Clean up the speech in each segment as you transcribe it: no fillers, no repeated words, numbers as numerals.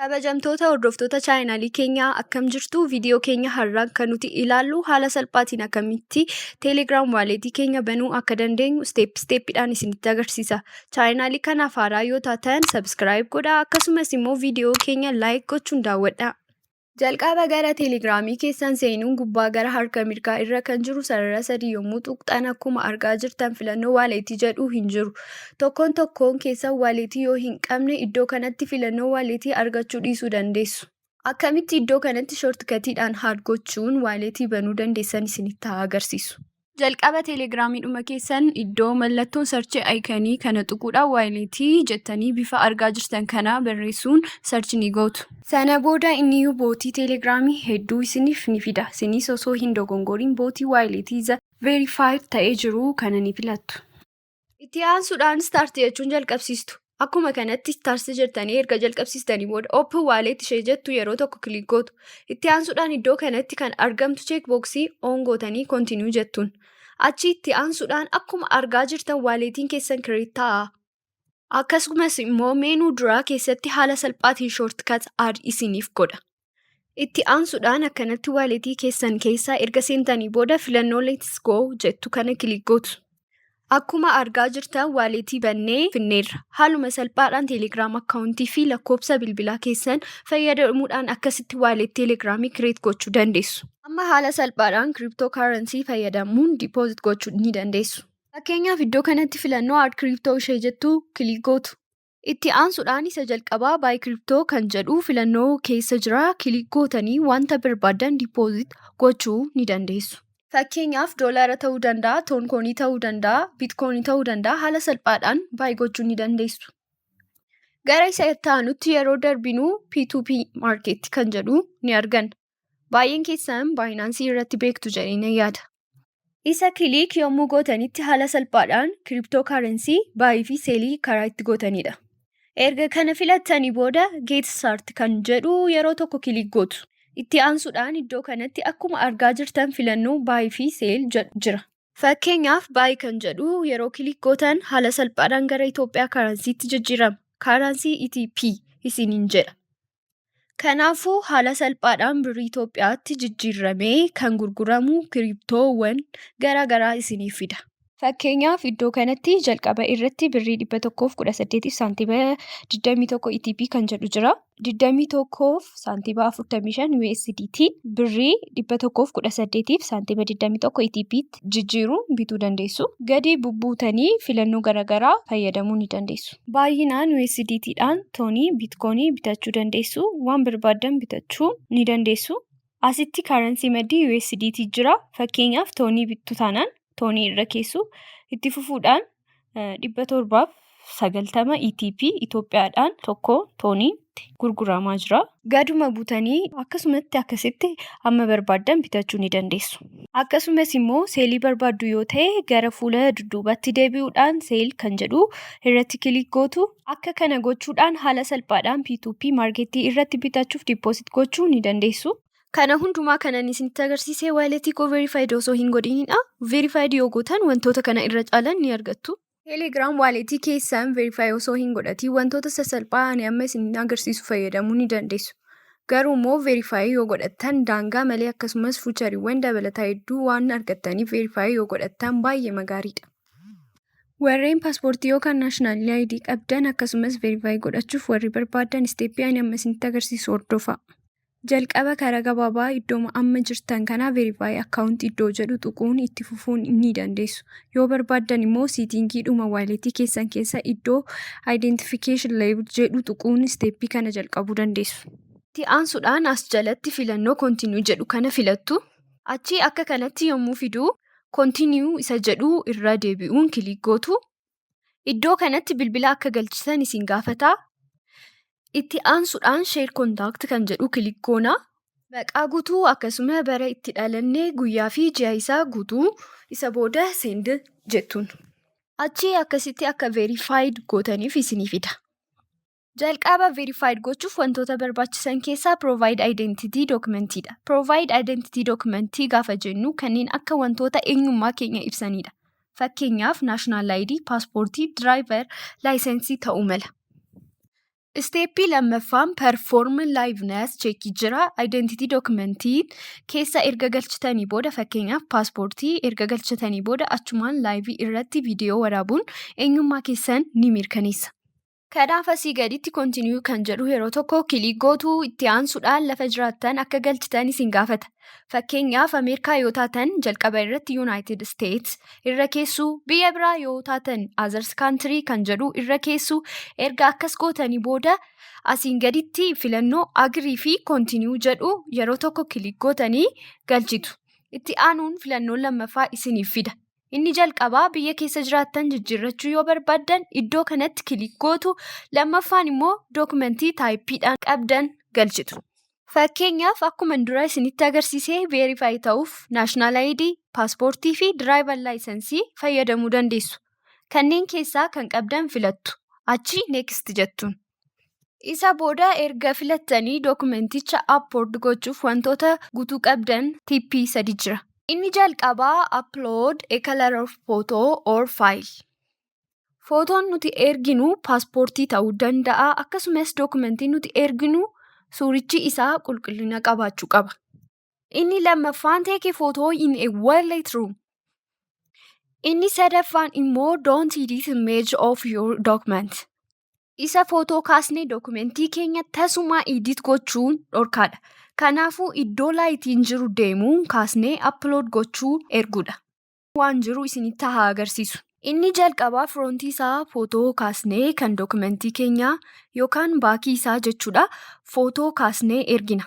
Kabajamtoota hordoftoota chaanaalii keenyaa, akkam jirtu? Viidiyoo keenya har'aan kan nuti ilaallu haala salphaatiin akkamitti Telegram walletii keenya banuu akka dandeenyu step steppiidhaan isinitti agarsiisa. Chaanaalii kanaaf haaraa yoo taatan subscribe godhaa, akkasumas immoo viidiyoo keenya like gochuun daawwadhaa. Jalqaba gara Telegramii keessan seenuun gubbaa gara harka mirgaa irra kan jiru sarara sadii yommuu tuqxan, akkuma argaa jirtan filannoo walletii jedhu hin jiru. Tokkoon tokkoon keessan walletii yoo hin qabne iddoo kanatti filannoo walletii argachuu dhiisuu dandeessu. Akkamitti iddoo kanatti shortcutiidhaan add gochuun walletii banuu dandeessan isinitti haa agarsiisu. Jalqaba Telegramiidhuma keessan iddoo mallattoo search iconii kana tuquudhaan walletii jettanii bifa argaa jirtan kana barreessuun search ni gootu. Sana booda inni botii Telegramii hedduu isiniif ni fida. Isinis osoo hin dogongoriin botii walletii isa verified ta'ee jiru kana ni filattu. Itti aansuudhaan start jechuun jalqabsiistu. Akkuma kanatti start jettanii erga jalqabsiistanii booda open wallet ishee jettu yeroo tokko click gootu. Itti aansuudhaan iddoo kanatti kan argamtu check boxii on gootanii continue jettuun. Achi itti aansuudhaan akkuma argaa jirtan walletiin keessan create ta'a. Akkasumas immoo menu duraa keessatti haala salphaatiin shortcut add isiniif godha. Itti aansuudhaan akkanatti walletii keessan keessaa erga seentanii booda filannoo "Let's go" jettu kana click gootu. Akkuma argaa jirtan walletii bannee finneerra. Haaluma salphaadhaan Telegram accountii fi lakkoofsa bilbilaa keessan fayyadamuudhaan akkasitti wallet Telegramii create gochuu dandeessu. Amma haala salphaadhaan crypto currency fayyadamuun deposit gochuu ni dandeessu. Fakkeenyaaf, iddoo kanatti filannoo "Add crypto" ishee jettu click gootu. Itti aansuudhaan isa jalqabaa "Buy crypto" kan jedhu filannoo keessa jira, click gootanii wanta barbaadan deposit gochuu ni dandeessu. Fakkeenyaaf, doolaara ta'uu danda'a, Toncoinii ta'uu danda'a, Bitcoinii ta'uu danda'a, haala salphaadhaan buy gochuu ni dandeessu. Gara isa itti aanutti yeroo darbinu P2P market kan jedhu ni arganna. Baay'een keessan Binance irratti beektu jedhee nan yaada. Isa click yommuu gootanitti haala salphaadhaan crypto currency buy fi sellii karaa itti gootanidha. Erga kana filattanii booda "Get start" kan jedhu yeroo tokko click gootu. Itti aansuudhaan iddoo kanatti akkuma argaa jirtan filannoo buy fi sell jedhu jira. Fakkeenyaaf, buy kan jedhu yeroo click gootan haala salphaadhaan gara Itoophiyaa currencytti jijjiirama. Currency ETB isiniin jedha. Kanaafuu haala salphaadhaan birrii Itoophiyaatti jijjiiramee kan gurguramu cryptowwan garaa garaa isiniif fida. Fakkeenyaaf, iddoo kanatti jalqaba irratti birrii 118 saantima 21 ETB kan jedhu jira. 21 saantima 45 USDT birrii 118 saantima 21 ETB jijjiiruun bituu dandeessu. Gadi bubbuutanii filannoo garaagaraa fayyadamuu ni dandeessu. Baay'inaan USDT dhaan Tonii, Bitcoinii bitachuu dandeessu. Waan barbaaddan bitachuu ni dandeessu. Asitti currency maddii USDT jira. Fakkeenyaaf, Tonii bittu taanaan Tonii irra keessu. Itti fufuudhaan 790 ETB Itoophiyaadhaan tokko Toniitti gurguramaa jira. Gaduma butanii akkasumatti akkasitti hamma barbaaddan bitachuu ni dandeessu. Akkasumas immoo sellii barbaaddu yoo ta'e gara fuula dudduubatti deebi'uudhaan sell kan jedhu irratti click gootu. Akka kana gochuudhaan haala salphaadhaan P2P marketii irratti bitachuuf deposit gochuu ni dandeessu. Kana hundumaa kanan isinitti agarsiise walletii koo verified osoo hin godhinidha. Verified yoo gootan wantoota kana irra caalan ni argattu. Telegram walletii keessan verify osoo hin godhatiin wantoota sasalphaa ani amma isin agarsiisu fayyadamuu ni dandeessu. Garuu immoo verify yoo godhattan daangaa malee akkasumas featureiiwwan dabalataa hedduu waan argattaniif verify yoo godhattan baay'ee gaariidha. Warreen paaspoortii yookaan national ID qabdan akkasumas verify godhachuuf warri barbaadan steppii ani amma isinitti agarsiisu hordofaa. Jalqaba karaa gabaabaa iddoo amma jirtan kanaa "Verify account" iddoo jedhu tuquun itti fufuu ni dandeessu. Yoo barbaaddan immoo settingiidhuma walletii keessan keessa iddoo "Identification label" jedhu tuquun steppii kana jalqabuu dandeessu. Itti aansuudhaan as jalatti filannoo "Continue" jedhu kana filattu. Achii akka kanatti yommuu fidu "Continue" isa jedhu irra deebi'uun click gootu. Iddoo kanatti bilbila akka galchitan isin gaafata. Itti aansuudhaan "Share contact" kan jedhu click goona. Maqaa guutuu akkasuma bara itti dhalanne, guyyaa fi ji'a isaa guutuu, isa booda "Send" jettuun. Achii akkasitti akka verified gootaniif isinii fida. Jalqaba verified gochuuf wantoota barbaachisan keessaa provide identity documentiidha. Provide identity documentii gaafa jennu kanneen akka wantoota eenyummaa keenya ibsanidha. Fakkeenyaaf, national ID, paaspoortii, driver licensii ta'uu mala. Stepii lammaffaan perform liveness checkii jira. Identity documentii keessa erga galchitanii booda, fakkeenyaaf paaspoortii erga galchitanii booda, achumaan liveii irratti viidiyoo waraabuun eenyummaa keessan ni mirkaneessa. Kanaaf asii gaditti continue kan jedhu yeroo tokko click gootuu. Itti aansuudhaan lafa jiraattan akka galchitan isin gaafata. Fakkeenyaaf Ameerikaa yoo taatan jalqaba irratti United States irra keessuu, biyya biraa yoo taatan others country kan jedhu irra keessuu. Erga akkas gootanii booda asiin gaditti filannoo agree fi continue jedhu yeroo tokko click gootanii galchitu. Itti aanuun filannoon lammaffaa isiniif fida. Inni jalqabaa biyya keessa jiraattan jijjiirrachuu yoo barbaaddan iddoo kanatti click gootu. Lammaffaan immoo documentii typeiidhaan qabdan galchitu. Fakkeenyaaf akkuma dura isinitti agarsiisee verify ta'uuf national ID, paaspoortii fi driver licenseii fayyadamuu dandeessu. Kanneen keessaa kan qabdan filattu. Achi next jettuun. Isa booda erga filattanii documenticha upload gochuuf wantoota guutuu qabdan tippii sadi jira. Inni jalqabaa upload a color of photo or file. Footoon nuti erginu paaspoortii ta'uu danda'a, akkasumas documentiin nuti erginu suurichi isaa qulqullina qabaachuu qaba. Inni lammaffaan take a photo in a well-lit room. Inni sadaffaan immoo don't edit image of your document. Isa footoo kaasnee documentii keenya tasumaa edit gochuun dhorkaadha. Kanaafuu iddoo lightiin jiru deemuun kaasnee upload gochuu erguudha. Waan jiru isinitti haa agarsiisu. Inni jalqabaa frontii isaa footoo kaasnee kan documentii keenyaa yookaan backii isaa jechuudha. Footoo kaasnee ergina.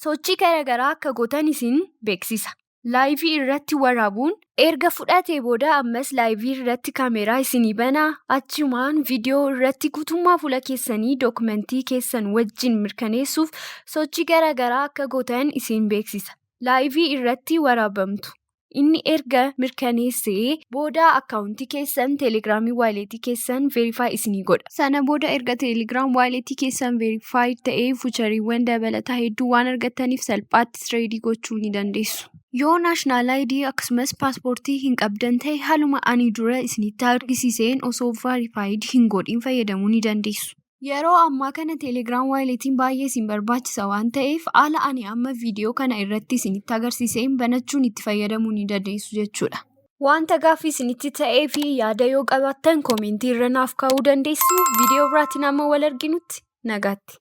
Sochii garaagaraa akka gootan isin beeksisa. Liveii irratti waraabuun erga fudhatee booda ammas liveii irratti kaameeraa isinii banaa, achumaan viidiyoo irratti guutummaa fuula keessanii documentii keessan wajjin mirkaneessuuf sochii garaagaraa akka gootan isin beeksisa. Liveii irratti waraabamtu. Inni erga mirkaneessee booda accountii keessan Telegramii walletii keessan verify isinii godha. Sana booda erga Telegram walletii keessan verify ta'ee featureiiwwan dabalataa hedduu waan argattaniif salphaatti tradeii gochuu ni dandeessu. Yoo national ID akkasumas paaspoortii hin qabdan ta'e, haaluma ani dura isinitti argisiiseen osoo verified hin godhin fayyadamuu ni dandeessu. Yeroo ammaa kana Telegram walletiin baay'ee isin barbaachisa waan ta'eef, haala ani amma viidiyoo kana irratti isinitti agarsiiseen banachuun itti fayyadamuu ni dandeessu jechuudha. Wanta gaaffii isinitti ta'ee fi yaada yoo qabaattan commentii irra naaf kaa'uu dandeessu. Viidiyoo biraatiin amma wal arginutti nagaatti.